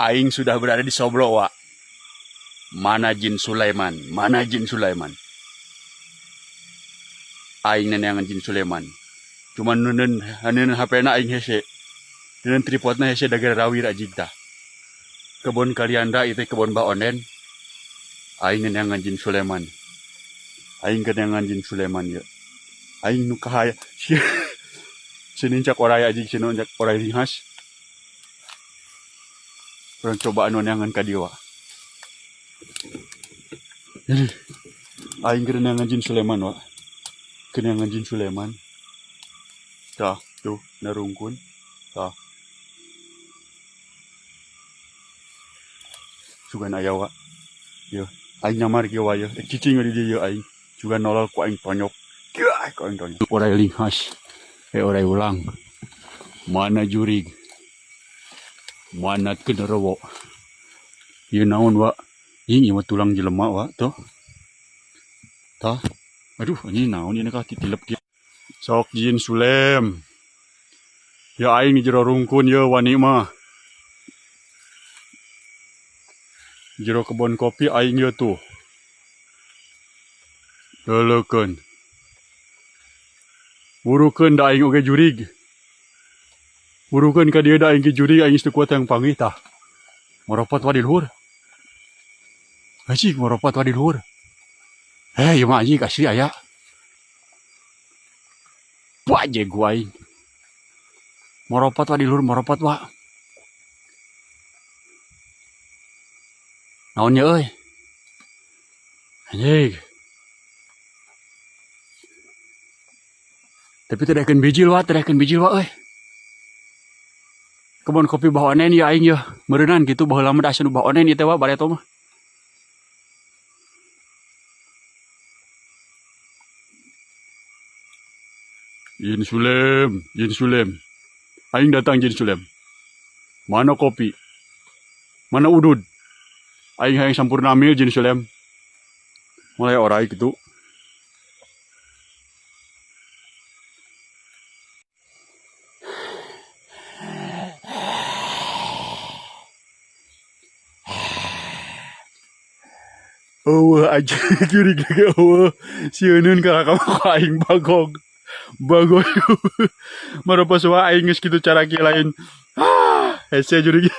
Aing sudah berada di Soblo, Wak. Mana Jin Sulaiman? Mana Jin Sulaiman? Aing neneangan Jin Sulaiman. Cuman neuneun neuneun HP-na aing hese. Neuneun tripodna hese da geura rawir anjing tah. Kebon kaliandra ieu teh kebon Bah Onen. Aing neneangan Jin Sulaiman. Aing keur neangan Jin Sulaiman ieu. Aing nu kahaya si nincak oray anjing, si nincak oray ringhas. Urang coba anu neangan ka dieu, Wak. Ini aing keur neangan Jin Sulaiman, Wak. Keur neangan Jin Sulaiman. Tah, tuh narungkun. Tah. Sugan aya, Wak. Yeuh, aing nyamar kieu wa yeuh. Rek cicing we di dieu aing. Sugan nolol ku aing tonyok. Kieu ku aing tonyok. Oray linghas. Eh, oray ulang. Mana jurig? Mana genderuwo? Ieu naon, Wak? Ih, ieu mah tulang jelema, Wak, tuh. Tah. Aduh, anjing, naon ieu kah titilep kieu. Sok Jin Sulem. Ya, aing di jero rungkun ye wani mah. Jero kebon kopi aing ye tuh. Leulekeun. Burukeun da aing oge jurig. Burukeun ka dieu da aing ge jurig, aing geus teu kuat hayang panggih tah. Maropat wa di luhur. Anjing, maropat wa di luhur. Eh, ieu mah anjing asli aya. Bajeg ku aing. Maropat wa di luhur, maropat wa. Naon nya euy? Anjing. Tapi teu daekeun bijil wa, teu daekeun bijil wa euy. Kebon kopi Bah Onen ya aing yeuh. Meureunan kitu baheula mah da asa nu Bah Onen ieu teh wa bareto mah. Jin Sulem, Jin Sulem. Aing datang, Jin Sulem. Mana kopi? Mana udud? Aing hayang sampurna mil, Jin Sulem. Mulai orai gitu. Eueuh aja jurig ge eueuh. Sieuneun ka ka aing bagong. Bagong. Maropas wa aing geus kitu cara kieu lain. Ah, hese jurig.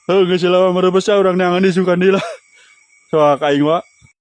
Heuh, geus lah maropas urang neangan isukan deui lah. Soak aing wa.